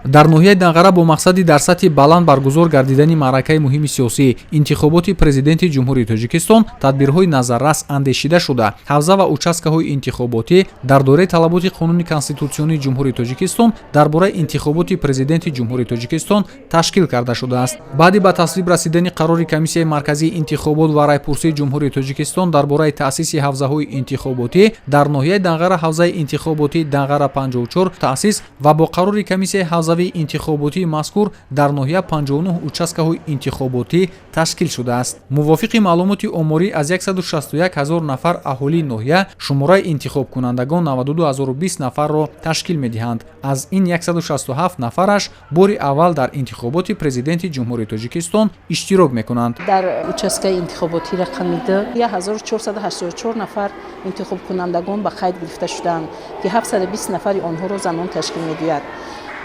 Дар ноҳияи Данғара бо мақсади дар сатҳи баланд баргузор гардидани маъракаи муҳими сиёсӣ, интихоботи Президенти Ҷумҳурии Тоҷикистон, тадбирҳои назаррас андешида шуда, ҳавза ва участкаҳои интихоботӣ дар доираи талаботи Қонуни конститутсионии Ҷумҳурии Тоҷикистон дар бораи интихоботи Президенти Ҷумҳурии Тоҷикистон ташкил карда шудааст. Баъди ба тасвиб расидани қарори Комиссияи марказии интихобот ва райпурсии Ҷумҳурии Тоҷикистон дар бораи таъсиси ҳавзаҳои интихоботӣ, дар ноҳияи Данғара ҳавзаи интихоботии Данғара 54 таъсис ва бо қарори комиссияи ҳавзавии интихоботии мазкур дар ноҳия 59 участкаҳои интихоботӣ ташкил шудааст. Мувофиқи маълумоти оморӣ, аз 161 ҳазор нафар аҳолии ноҳия шумораи интихобкунандагон 92 020 нафарро ташкил медиҳанд. Аз ин 167 нафараш бори аввал дар интихоботи Президенти Ҷумҳурии Тоҷикистон иштирок мекунанд. Дар участкаи интихоботӣ рақами 2 1484 нафар интихобкунандагон ба қайд гирифта шудаанд, ки 720 нафари онҳоро занон ташкил медиҳад.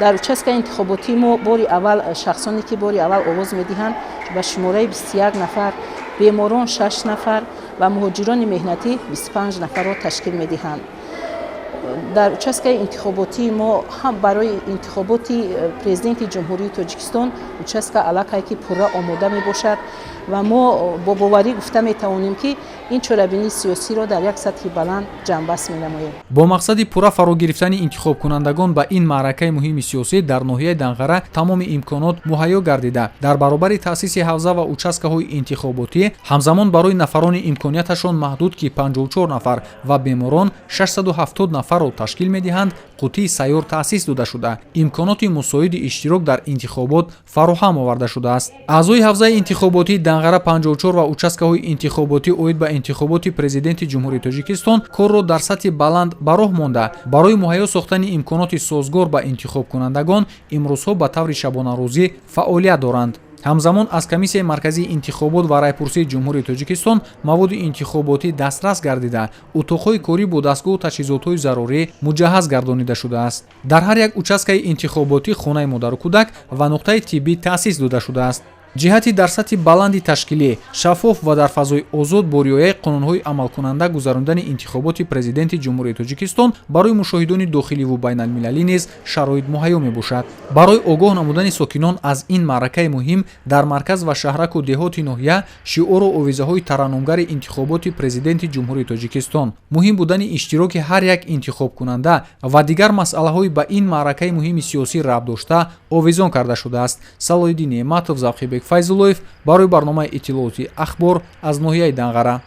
Дар участкаи интихоботии мо бори аввал шахсоне, ки бори аввал овоз медиҳанд, ба шумораи 21 нафар, беморон 6 нафар ва муҳоҷирони меҳнатӣ 25 нафарро ташкил медиҳанд. Дар участкаи интихоботии мо ҳам барои интихоботи Президенти Ҷумҳурии Тоҷикистон участка аллакай ки пурра омода мебошад ва мо бо боварӣ гуфта метавонем, ки ин чорабинии сиёсиро дар як сатҳи баланд ҷамъбаст менамоем. Бо мақсади пурра фаро гирифтани интихобкунандагон ба ин маъракаи муҳими сиёсӣ дар ноҳияи Данғара тамоми имконот муҳайё гардида, дар баробари таъсиси ҳавза ва участкаҳои интихоботӣ, ҳамзамон барои нафарони имконияташон маҳдуд, ки 54 нафар ва беморон 670 нафарро ташкил медиҳанд, қуттии сайёр таъсис дода шуда, имконоти мусоиди иштирок дар интихобот фароҳам оварда шудааст. Аъзои ҳавзаи интихоботии Данғара 54 ва участкаҳои интихоботӣ оид ба интихоботи Президенти Ҷумҳурии Тоҷикистон корро дар сатҳи баланд ба роҳ монда, барои муҳайё сохтани имконоти созгор ба интихобкунандагон имрӯзҳо ба таври шабонарӯзӣ фаъолият доранд. Ҳамзамон аз Комиссияи марказии интихобот ва райпурсии Ҷумҳурии Тоҷикистон маводи интихоботӣ дастрас гардида, утоқҳои корӣ бо дастгоҳу таҷҳизотҳои зарурӣ муҷаҳҳаз гардонида шудааст. Дар ҳар як участкаи интихоботӣ хонаи модару кӯдак ва нуқтаи тиббӣ таъсис дода шудааст. Ҷиҳати дар сатҳи баланди ташкилӣ, шаффоф ва дар фазои озод бо риояи қонунҳои амалкунанда гузарондани интихоботи Президенти Ҷумҳурии Тоҷикистон барои мушоҳидони дохиливу байналмилалӣ низ шароит муҳайё мебошад. Барои огоҳ намудани сокинон аз ин маъракаи муҳим дар марказ ва шаҳраку деҳоти ноҳия шиору овезаҳои тараннумгари интихоботи Президенти Ҷумҳурии Тоҷикистон, муҳим будани иштироки ҳар як интихобкунанда ва дигар масъалаҳои ба ин маъракаи муҳими сиёсӣ рабт дошта овезон карда шудааст. Салоҳиддин Неъматов, Завқибек Файзуллоев барои барномаи иттилоотии «Ахбор» аз ноҳияи Данғара.